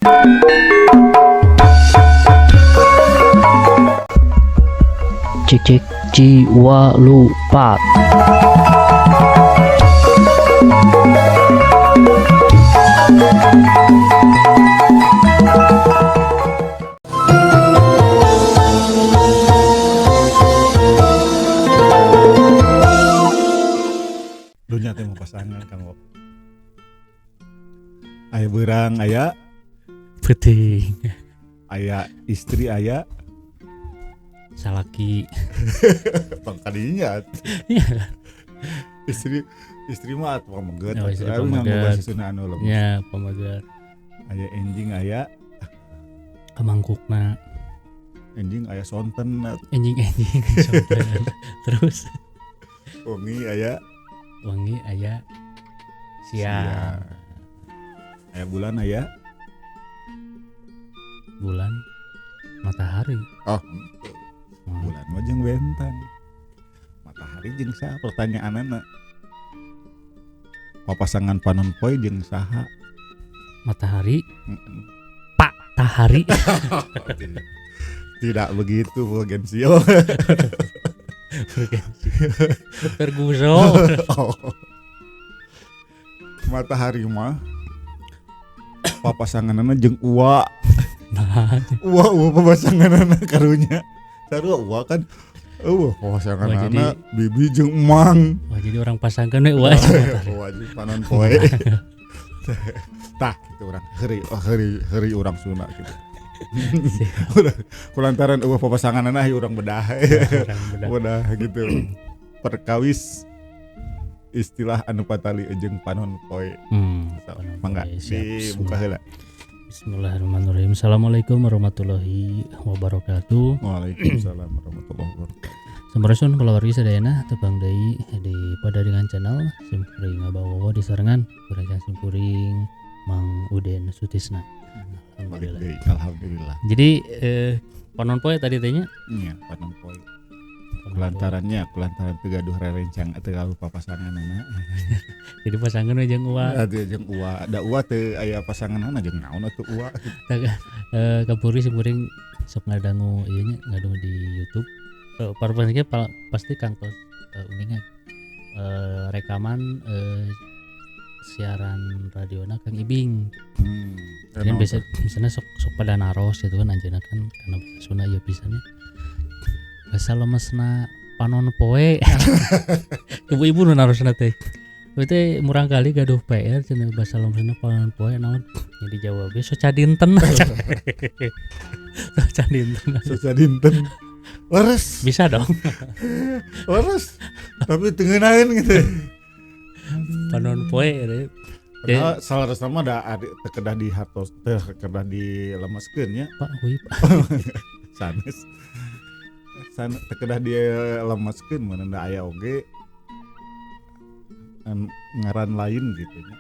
Cik cik jiwa lupa. Dunya teh mah pasangan Kang Wop. Aya beurang, aya Peuting. Aya istri, aya salaki. Tong kadinya. Iya kan? Istri istri mah atuh pameget. Oh, istri Atuh nganggo pameget. bahasa Sunda anu lemes. Ya, pameget. Aya enjing aya Kamangkukna. Enjing aya sonten. Enjing-enjing sonten. Terus wengi aya wengi aya siang. Aya bulan aya bulan matahari. Oh, bulan mah jeung bentang. Matahari jeung saha pertanyaanana? Papasangan panon poe jeung saha? Matahari. Pak Tahari. Tidak begitu, Fulgencio. Fulgencio. Ferguson. Oh. Matahari mah papasanganana jeung uwa. Nah. Uwa uwa papasanganana karunya. Sarua uwa kan. Eueuh papasanganana bibi jeung emang. Wah, jadi orang pasangkeun we uwa jeung matahari. Uwa jeung panon poe. Tah kitu urang heuri heuri heuri urang Sunda kitu. Kulantaran eueuh papasanganana hayu urang bedah. Bedah gitu. Perkawis istilah anu patali jeung panon poe. Mangga dibuka heula. Bismillahirrahmanirrahim. Assalamualaikum warahmatullahi wabarakatuh. Waalaikumsalam warahmatullahi wabarakatuh. Sampurasun kulawargi sadayana tepang deui di Padaringan Channel simkuring ngabawa di sarengan kurang simkuring Mang Uden Sutisna. Alhamdulillah. Alhamdulillah. Jadi panon poe tadi teh nya? Iya, panon poe. Kulantarannya, kulantaran teu gaduh rerencang teu gaduh papasanganana. Jadi pasangan we jeung uwa. Atuh jeung uwa, da uwa teu aya pasanganana jeung naon atuh uwa. Kapuri simkuring sok ngadangu ieu nya, ngadangu di YouTube. Parpasnya pasti kangtos uninga rekaman siaran radiona Kang Ibing. Jadi biasa misalnya sok sok pada naros gitu kan anjeunna kan karena bahasa Sunda ieu pisannya. Bahasa lemesna panon poe. Ibu-ibu nu narosna teh. Teh murang kali gaduh PR cenah bahasa lemesna panon poe naon? Jadi jawab ge soca dinten. Soca dinten. Soca dinten. Leres. Bisa dong. Leres. Tapi teu ngeunaheun gitu. Panon poe gitu. Padahal saleresna mah da teu kedah di hartos, teu kedah dilemeskeun nya. Pak hui Pak. Sanes. San teu kedah dilemeskeun mun da aya oge ngaran lain gitu nya.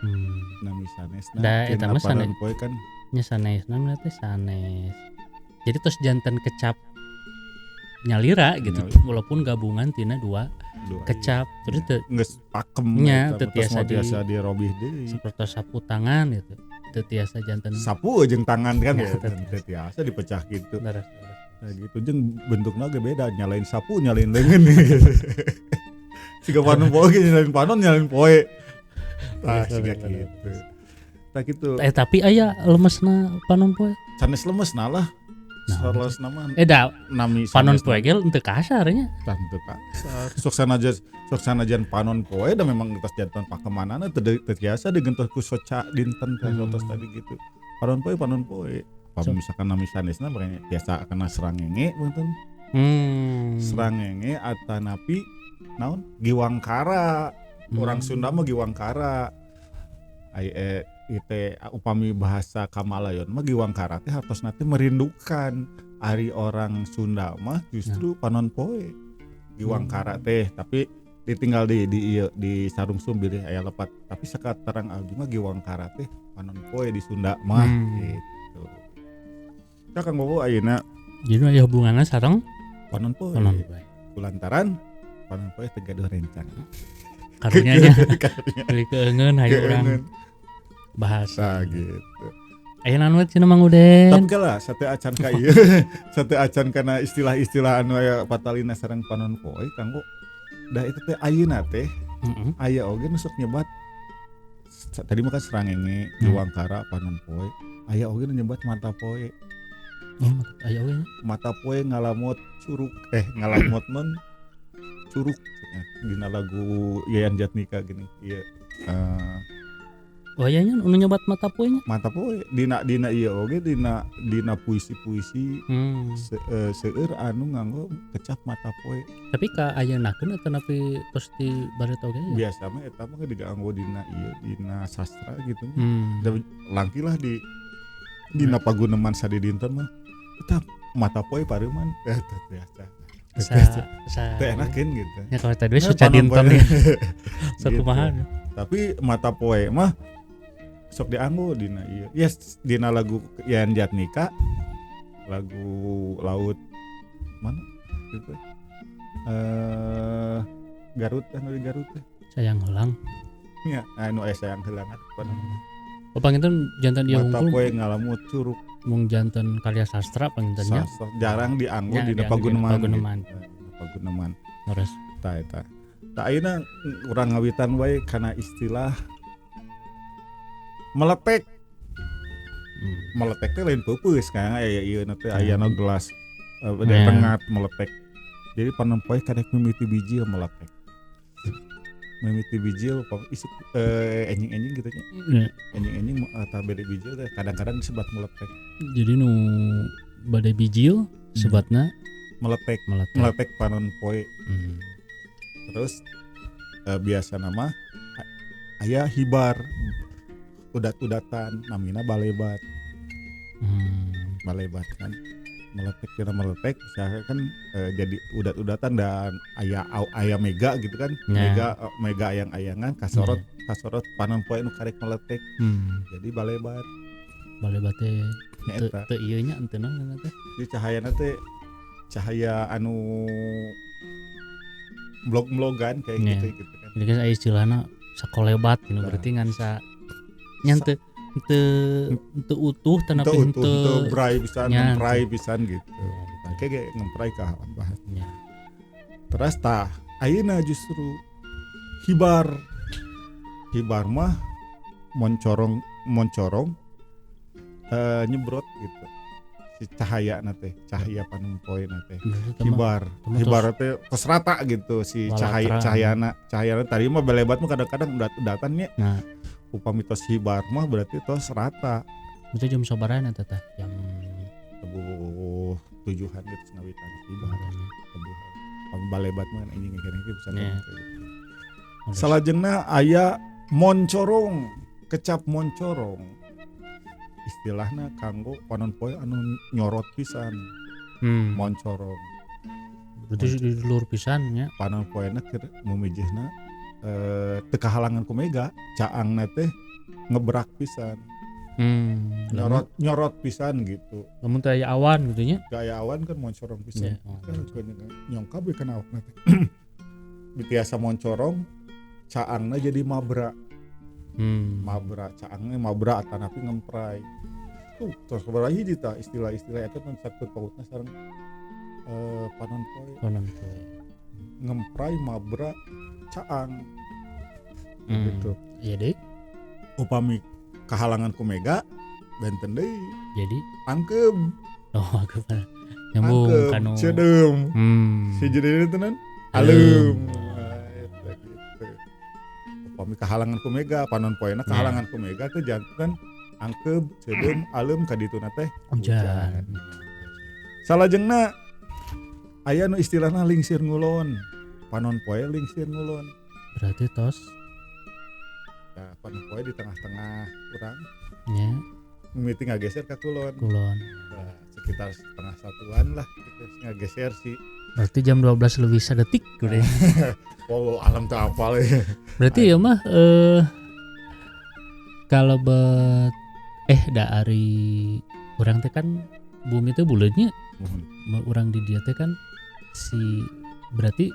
Nami sanesna. Da eta mah sanes. Panon poe kan nya sanesna mah teh sanes. Jadi tos janten kecap nyalira gitu, walaupun gabungan tina dua kecap terus teu geus pakem nya teu tiasa dirobih deui sapertos sapu tangan gitu teu tiasa janten sapu jeung tangan kan ya teu tiasa dipecah gitu. Nah gitu jeung bentukna ge beda, nyalain sapu nyalain leungeun gitu. Siga panon poe ge nyalain panon nyalain poe. Tah siga kitu. Tah kitu. Tapi aya lemesna panon poe. Sanes lemesna lah. Salah nama da nami panon poe ge henteu kasar nya. Teu kasar. Sok sanajan panon poe da memang geus janten pakemanana teu tiasa digentos ku soca dinten teh tos tadi gitu. Panon poe panon poe. Apa misalkan nami sanesna makanya biasa kena serangenge punten. Serangenge atanapi naon? Giwangkara. Orang Sunda mah giwangkara. Ai ite upami bahasa Kamalayon mah giwangkara teh hartosna teh merindukan. Ari orang Sunda mah justru panon poe giwangkara teh, tapi ditinggal di ieu di sarungsum bilih aya lepat, tapi sakaterang abdi mah giwangkara teh panon poe di Sunda mah gitu. Tah Kang Bobo ayeuna jadi aya hubunganna sareng panon poe. Panon poe. Kulantaran panon poe teu gaduh rencang. Karunya nya. Beli keungeun hayu urang bahasa gitu. Aya naon we cenah Mang Uden. Tapi lah sate acan ka ieu, sate acan kana istilah-istilah anu aya patalina sareng panon poe kanggo da itu teh ayeuna teh aya oge nu sok nyebat tadi mah kan sarangenge, giwangkara, panon poe, aya oge nu nyebat mata poe. Oh, aya oge nya. Mata poe ngalamot curug, eh, ngalamot non curug cenah, dina lagu Yayan Jatnika gini ieu Oh iya nya nu nyebat mata poe nya. Mata poe dina dina ieu oge, dina dina puisi-puisi seueur anu nganggo kecap mata poe. Tapi ka ayeuna-keun atau napi tos di bareto oge ya? Biasa mah eta mah dianggo dina ieu, dina sastra gitu nya. Da langkilah di dina paguneman sadidinten mah eta mata poe pareuman eta biasa. Sa sa Teu enakeun gitu. Ya kalau tadi Eh, suca panon dinten poe. ya. Sok Gitu. kumaha. Tapi mata poe mah sok dianggo dina ieu. Yes, dina lagu Yayan Jatnika, lagu laut mana gitu. Garut, anu di Garut teh. Sayang heulang. Nya, anu aya sayang heulang apa namanya? Oh, panginten janten ieu Mata hungkul poe ngalamut curug. Mung janten karya sastra panginten nya. Sastra jarang dianggo Nya, dina dianggo dina paguneman. paguneman. Gitu. Dina paguneman. Leres. Tah eta. Tah, ayeuna urang ngawitan wae kana istilah meletek. Meletek teh lain peupeus kan aya ieu na teh, aya nu gelas rengat meletek. Jadi panon poe kadek mimiti bijil meletek. Mimiti bijil isuk enjing-enjing gitu nya. Enjing-enjing tah bede bijil teh kadang-kadang disebat meletek. Jadi nu bade bijil sebatna meletek. Meletek. Meletek panon poe. Terus biasa nama aya hibar udat-udatan namina balebat. Balebat kan meletek kira meletek misalnya kan jadi udat-udatan dan aya aya mega gitu kan. Mega mega ayang-ayangan kasorot kasorot panon poe nu karek meletek. Jadi balebat. Balebat teh Nya teu eta. Teu ieu nya henteu naon teh. Jadi cahayana teh cahaya anu blog-blogan kayak gitu gitu kan. Jadi kan aya istilahna sakolebat gitu Nah. berarti ngan sa nya teu teu teu utuh teu Teu tapi utuh, henteu teu brai pisan, Nya, ngemprai pisan gitu. Ya, gitu. Nah, kayak ngemprai ka bahas. Ya. Terus tah ayeuna justru hibar. Hibar mah moncorong moncorong nyebrot gitu. Si cahaya teh, cahaya panon poe teh. Berarti teh mah Hibar. teh mah Hibar teh tos rata gitu si cahaya Walatra. cahayana. Cahayana tadi mah belebat mah kadang-kadang udat-udatan nya. Nah. Upami tos hibar mah berarti tos rata. Berarti jam sabaraha eta teh? Jam Tebuh tujuhan gitu ngawitan hibar. Makanya. Tebuh. Upami balebat mah kan anjing kene bisa Ya. kayak gitu. Salajengna aya moncorong, kecap moncorong. Istilahna kanggo panon poe anu nyorot pisan, moncorong. Berarti di luhur pisan nya. Panon poena keur mumijihna teu kahalangan ku mega, caangna teh ngebrak pisan. Nyorot nyorot pisan gitu. Lamun teu aya awan gitu nya. Gaya awan kan moncorong pisan. Ya, oh, Kan nyongkap we kana awakna teh. Biasa moncorong, caangna jadi mabra. Mabra caangna mabra atanapi ngemprai. Tuh terus sabaraha hiji tah istilah-istilah eta kan sakut pautna sareng panon poe. Panon poe. Ngemprai, mabra, caang gitu. Iya deh. Upami kahalangan ku mega benten deui. Jadi angkeum. Oh, aku pernah nyambung Angkeum kanu. Cedeum. Si jadi itu nan Alem. alem. Nah, eta gitu. Upami kahalangan ku mega panon poena kahalangan ku mega teh janten angkeum, cedeum, alem ka dituna teh Hujan. Salajengna aya nu istilahna lingsir ngulon. Panon poe lingsir ngulon. Berarti tos Nah, panon poe di tengah-tengah urang nya mimiti ngageser ka kulon. Kulon. Nah, sekitar setengah satuan lah gitu ngageser si. Berarti jam 12 lebih sedetik gitu ya. Wallahu alam teu apal ya. Berarti ya mah kalau bet dari urang teh kan bumi teh bulatnya. Muhun. Urang di dia teh kan si berarti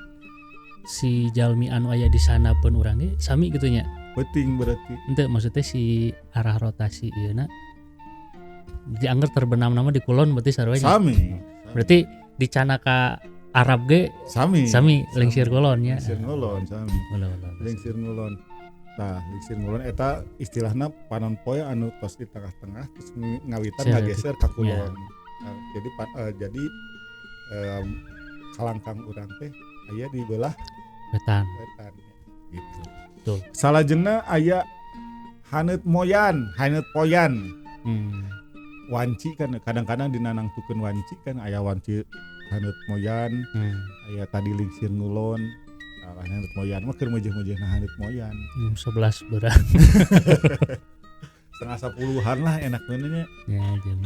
si jalmi anu aya di sana pun urang ge sami gitu nya. Penting berarti. Henteu, maksudnya si arah rotasi ieu na Dianggap terbenam nama di kulon berarti sarua nya. Sami. Berarti di Canaka Arab ge sami. Sami lingsir kulon nya. Lingsir ngulon sami. Ulah, ulah. Lingsir ngulon. Nah, lingsir ngulon eta istilahna panon poe anu tos di tengah-tengah terus ngawitan ngageser ka kulon. Nah, jadi kalangkang urang teh aya di belah wetan. Wetan gitu. Betul. Salajengna aya haneut moyan, haneut poyan. Wanci kan kadang-kadang dinanangtukeun wanci kan aya wanci haneut moyan, aya tadi lingsir ngulon. Nah, haneut moyan mah keur meujeuh-meujeuhna haneut moyan. Jam 11 berang. 9:30-an lah enak nya. Ya jam.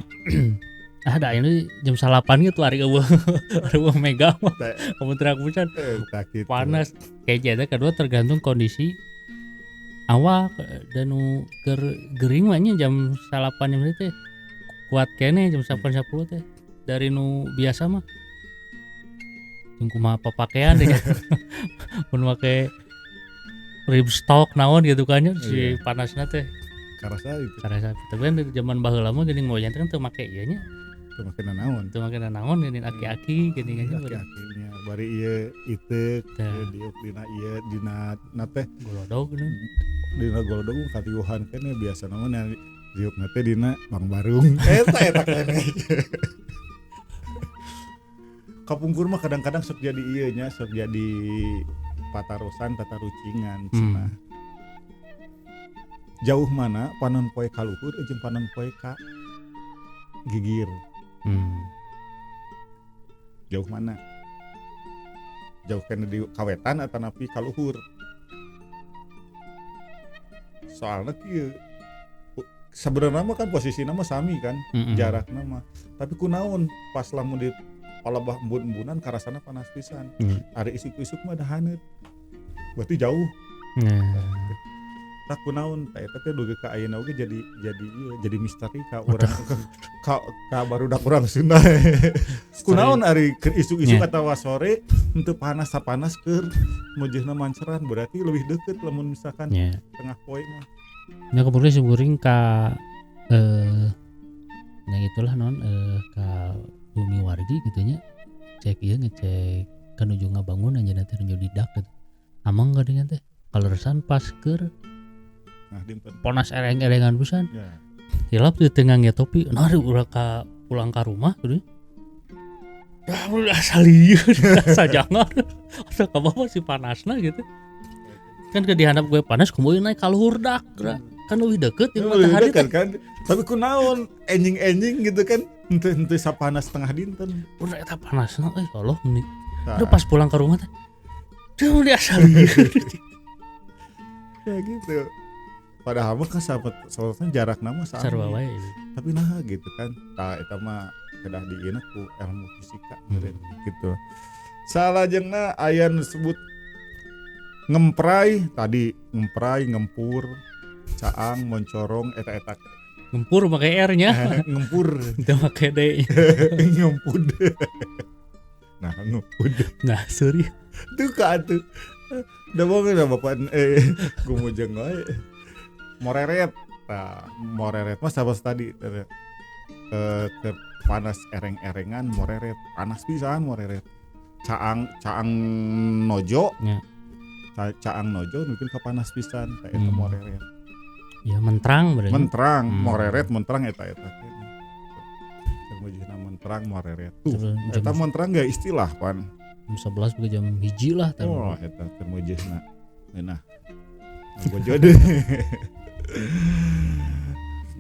Ada ini jam 9 gitu hari eueuh. Hari eueuh mega mah. Kamu teriak pisan. Panas. Kayaknya kedua tergantung kondisi awak dan nu keur gering mah nya jam 9 jam teh kuat kene jam 9.10 teh dari nu biasa mah. Jeung kumaha papakaian deh. Mun make ripstock naon gitu kan nya si panasna teh. Karasa itu. Karasa. Tapi kan di zaman baheula mah geuning moyan teh kan teu make ieu nya. Teu make nanaon. Teu make nanaon geuning aki-aki geuning nya. Aki-aki nya bari ieu iteuk diuk dina ieu dina na teh golodog geuning. Dina golodog katiuhan keneh biasana mah diukna teh dina Bang Barung. Eta eta keneh. Kapungkur mah kadang-kadang sok jadi ieu nya, sok jadi patarosan tatarucingan cenah. Jauh mana panon poe ka luhur jeung panon poe ka gigir. Jauh mana? Jauh kana di kawetan atanapi ka luhur. Soalna kieu sebenarnya mah kan posisina mah sami kan, jarakna mah. Tapi kunaon pas lamun di palebah embun-embunan karasana panas pisan. Ari isuk-isuk mah da haneut. Berarti jauh. Tak kunaon tah eta teh dugi ka ayeuna oge jadi misteri ka urang ka barudak urang Sunda. Kunaon ari keur isuk-isuk atawa sore henteu panas sapanas keur meujeuna manceran berarti lebih deukeut lamun misalkan tengah poe mah. Nya kepungkur simkuring ka nya itulah non ka bumi wargi gitu nya cek ieu ngecek kan nuju ngabangun anjeunna teh nuju didak gitu. Amang geuningan teh kaleresan pas keur nah dimpen panas ereng-erengan pisan. Hilap di tengah ge topi nah urang ka pulang ka rumah gitu. Dah asa lieur asa jangan. Asa ka bawah si panasna gitu. Kan ke dihandap gue panas kumaha naik ka luhur dak. Kan leuwih deukeut jeung matahari kan, kan. Tapi kunaon enjing-enjing gitu kan henteu sapanas setengah dinten. Udah eta panasna euy Allah meni. Udah pas pulang ke rumah teh. Duh asa lieur. Ya gitu. Padahal mah kan sahabat jarak nama sama. Sarua wae. Tapi nah gitu kan. Tah eta mah kedah dieuna ku ilmu fisika gitu. Salajengna aya nu disebut ngemprai tadi, ngemprai, ngempur, caang, moncorong, eta-eta. Ngempur make R nya. Ngempur. Teu make D. Ngempud. Nah, ngempud. Nah, sorry. Tuh ka atuh. Da boga da bapak gumujeng wae. Moreret. Nah, moreret mah sahabat tadi ke panas ereng-erengan moreret, panas pisan moreret. Caang caang nojo. Ya. Caang nojo mungkin kapanas pisan ta eta moreret. Ya mentrang berarti. Mentrang, moreret mentrang eta eta. Mujihna mentrang moreret. Tuh, eta mentrang gak istilah pan. Jam 11 ke jam 1 lah teh. Oh, eta teh mujihna. Nah. Bojo deui.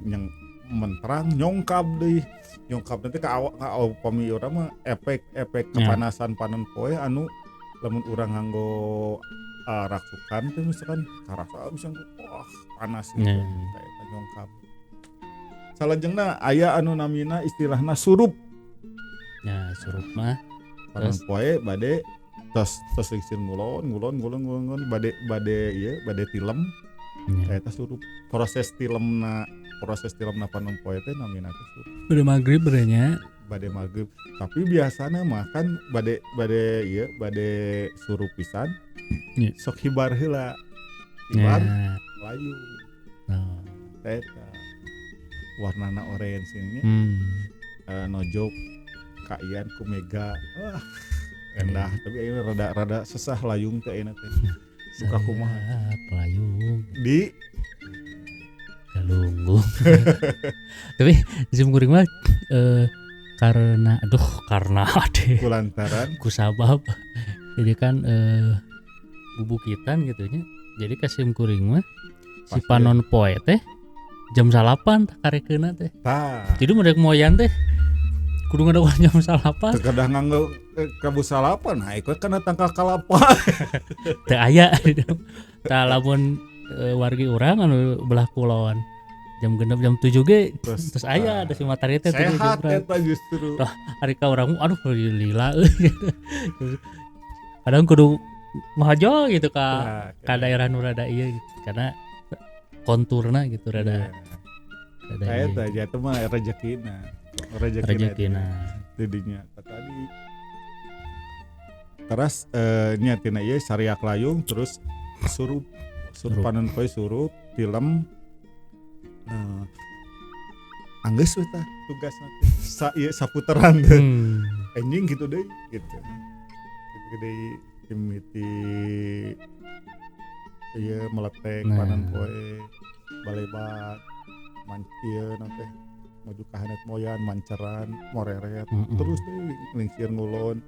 Yang mentrang nyongkap deui. Nyongkap nanti ka awak ka upami urang mah efek kepanasan panon poe anu lamun urang nganggo raksukan teh misalkan karasa bisa wah panas gitu. Eta nyongkap. Salajengna aya anu namina istilahna surup. Ya, surup mah panon poe bade tos tos lingsir ngulon ngulon ngulon ngulon bade bade ieu bade tilem. Eta surup. Proses tilemna panon poe teh namina teh surup. Bade magrib berenya. Bade magrib. Tapi biasana mah kan bade bade ieu bade surup pisan. Sok hibar heula. Hibar layu. Nah. Eta. Warnana orange ini nojok kaian ku mega. Wah, endah tapi ayeuna rada-rada sesah layung teh ayeuna teh. Suka kumaha layung di galunggung. Tapi di kuring mah karena aduh karena ade kulantaran kusabab jadi kan bubukitan gitu nya. Jadi ka sim kuring mah si panon poe teh jam 9 takarekeuna teh. Jadi mereka moyan teh kudu ngadawan jam 9. Teu kedah nganggo kabu 9, nah ikut kana tangkal kalapa. Teu aya. Tah lamun wargi urang anu belah kulon jam 6 jam 7 ge terus aya ada si matahari teh sehat eta justru. Tah ari ka urang aduh lila euy. Kadang kudu mahajo gitu ka daerah nu rada ieu gitu karena konturna gitu rada. Eta eta mah rezekina. Rezekina tidinya tadi. Terus nya tina ieu sariak layung terus surup panon poe surup film anggeus we tah tugasna teh sa ieu saputeran teh. Anjing gitu deui gitu. Gitu deui mimiti ieu meletek panon poe balebat ieu teh maju ka hanet moyan manceran moreret terus teh lingsir ngulon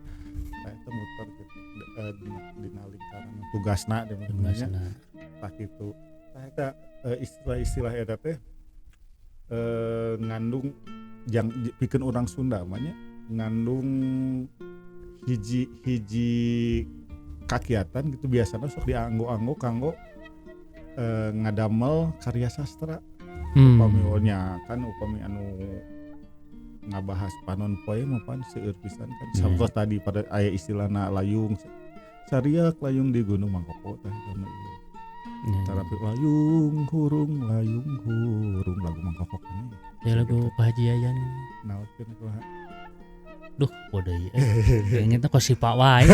nah eta muter gitu dina lingkaran tugasna teh tugasna tah kitu. Tah eta istilah-istilah eta teh ngandung jang pikeun urang Sunda mah nya ngandung hiji-hiji kakiatan gitu biasana sok dianggo-anggo kanggo ngadamel karya sastra. Upami nya kan upami anu ngabahas panon poe mah pan seueur pisan kan. Sampos tadi pada aya istilahna layung sariak layung di Gunung Mangkoko tah eta mah ieu. Tarapi layung hurung lagu Mangkoko kan. Ya lagu Pak Haji Yayan. Naon cenah kumaha? Duh, bodoh ieu. Kayaknya teh kos si Pak wae.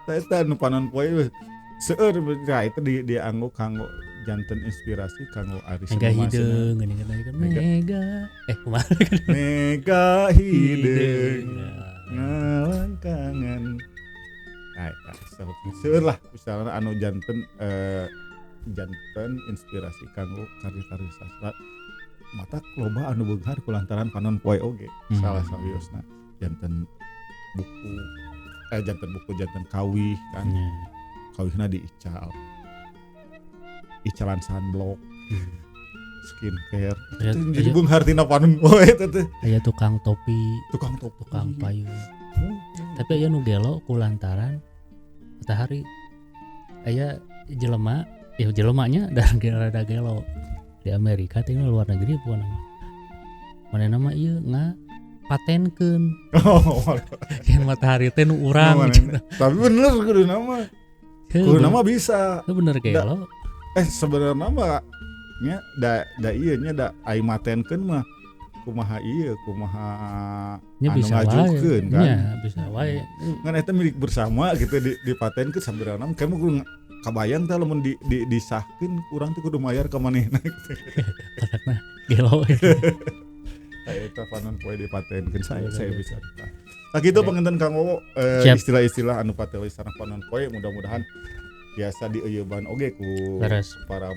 Tah eta nu panon poe seueur nah itu dianggo kanggo janten inspirasi kanggo ari mega hideung geuning kan mega kumaha mega hideung ngalangkangan. Nah eta seueur lah misalnya anu janten janten inspirasi kanggo karya-karya sastra mata loba anu beunghar kulantaran panon poe oge. Salah sawiosna janten buku janten buku janten kawih kan. Kawihna diical icalan sunblock, skincare. Jadi beunghar tina panon poe eta teh. Aya tukang topi, tukang payung. Tapi aya nu gelo kulantaran matahari. Aya jelema, ya jelemanya dan rada gelo di Amerika teh luar negeri apa nama. Manehna mah ieu ngapatenkeun. Oh, yang matahari teh nu urang. Tapi bener kudu nama. Kudu nama bisa. Itu bener gelo. Sebenarnya mah nya da ieu nya da ai matenkeun mah kumaha ieu kumaha anu ngajukeun kan. Nya bisa wae. Ngan eta milik bersama gitu dipatenkeun sabenerna mah kudu kabayang teh lamun disahkeun urang teh kudu mayar ka manehna gitu. Katakna gelo. Tah eta panon poe dipatenkeun saya bisa. Tah kitu panginten Kang Wowo istilah-istilah anu pateli sareng panon poe mudah-mudahan biasa dieuyeban oge ku para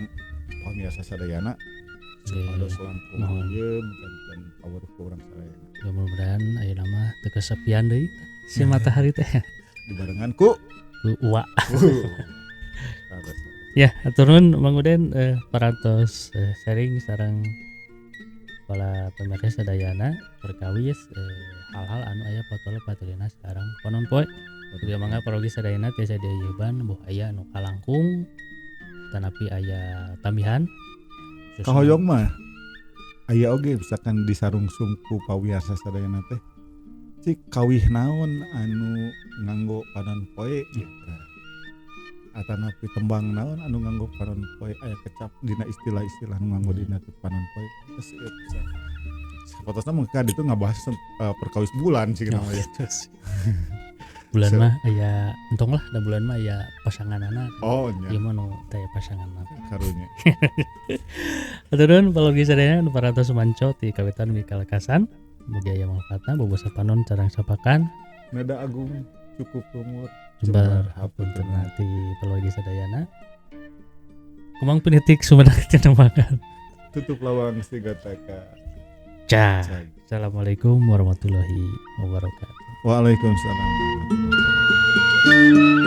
pamirsa sadayana supados langkung ieu janten power ku urang sadayana. Mudah-mudahan ayeuna mah teu kesepian deui si matahari teh. Dibarengan ku uwa. Ya, atur nuhun Mang Uden parantos sharing sareng para pemirsa sadayana perkawis hal-hal anu aya patole patelina sareng panon poe. Ugi mangga parogi sadayana tiasa diayeuban boh aya anu kalangkung tanapi aya tambihan. Kahoyong mah aya oge misalkan disarungsung ku pawiarsa sadayana teh cik kawih naon anu nganggo panon poe gitu. Atanapi tembang naon anu nganggo panon poe aya kecap dina istilah-istilah anu nganggo dina panon poe terus ieu pisan. Sapatosna mah ka ditu ngabahas perkawis bulan sih namanya. Bulan mah aya entong lah, da bulan mah aya pasanganana. Oh nya. Ieu mah nu teh pasangan. Karunya. Hatur nuhun palogi sadayana nu parantos manco ti kawitan mikalakasan. Mugi aya manfaatna, bobosa panon carang sapakan. Nada agung cukup umur. Jembar hapunten ti palogi sadayana. Kumang pinitik Sumedang Cenembangan. Tutup lawang sigataka. Cah. Assalamualaikum warahmatullahi wabarakatuh. Waalaikumsalam warahmatullahi wabarakatuh.